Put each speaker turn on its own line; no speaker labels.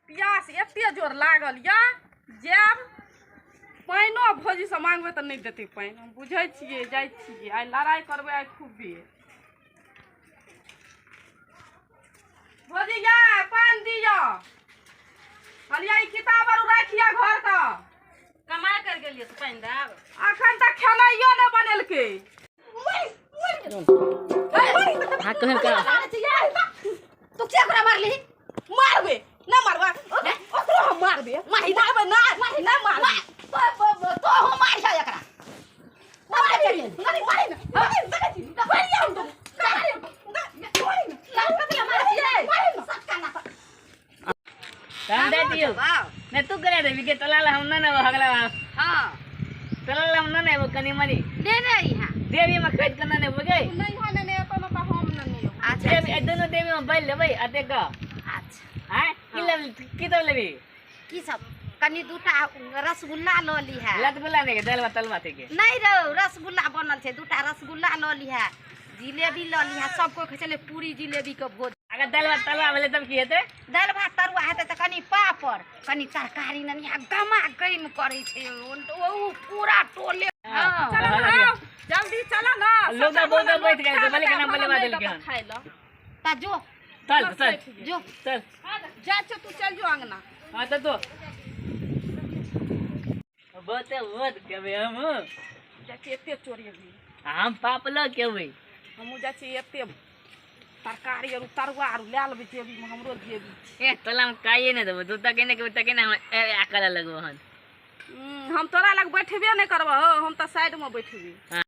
प्यास एते जोर लागल यऽ, जायब पानिओ भौजीसँ मांगबै तऽ नहि देतै पानि। हम बुझै छियै, जाइ छियै, आइ लड़ाइ करबै आइ खूबे। भौजी यै, पानि दिअ। कहलियै ई किताब आर राखिया घर के।
कमाइ कर गेलियै तऽ पानि देब?
अखन तक खेनाइयो नहि बनेलकै।
हाँ, कहल का?
तू किया ओकरा मारली?
मारबे ना मारबा ओकरो, हम मारबे। मारबे ना, ना मारबे।
तो हम मारिह एकरा।
मारबे नहीं, मारे ना, मारे ना, देखै छी मारिया हम तो मारे ना, मारे ना।
कथी लए मारै छियै? सटका ना।
हम दे दियो ने, तू करे देबी के तला ला, हम ना ना हगला।
हाँ।
तला ला, हम ना ना वो कनी मनी
ने ने यहाँ
देवी में खरीद के ना ने बुझे।
नहीं हो ने एतो ना तऽ हम ने नहीं।
अच्छा।
देवी दोनों देवी में बैल लेबै अते का।
अच्छा।
हैं, की लेबी? की सब लेबी?
की सब? कनी दूटा रसगुल्ला लऽ लीहे।
लतगुल्ला नहीं के, दलवा तलवा थे के।
नहीं रौ, रसगुल्ला बनल छै, दूटा रसगुल्ला लऽ लीहे, जिलेबी लऽ लीहे। सब कोइ खाइ छलै पूरी जिलेबी के भोज।
अगर दलवा तलवा भेलै तब की हेतै?
दालि भात तरुआ हेतै तऽ कनी पापड़, कनी तरकारी ननिया गमा गम करै छै ओ पूरा टोले। हँ।
चल ना, जल्दी चल ना।
लोग
सबटा
बहुत
बोला
बैठ गए,
लोग
भले के नाम
खा
बोले
लेतै,
देलकै हन।
खाइ लए।
तऽ जो।
चल चल।
जो।
चल।
जा छौ, तू चल जो अंगना।
हाँ, तो बहुत बहुत केबै हम।
जाइ छी एते चोरी अभी।
हम पाप लऽ के अबै।
हमहूँ जाइ छी, एते तरकारी आर तरुआ आर लए लेबै जेबीमे, हमरो जेबी छै।
ए तोला हम काइए नहि देबो, तू तकेने के तकेने हम ए आ करऽ लगबो हन।
हम तोरा लग बैठबे नहि करबऽ हौ, हम तऽ साइडमे बैठबी।
हाँ।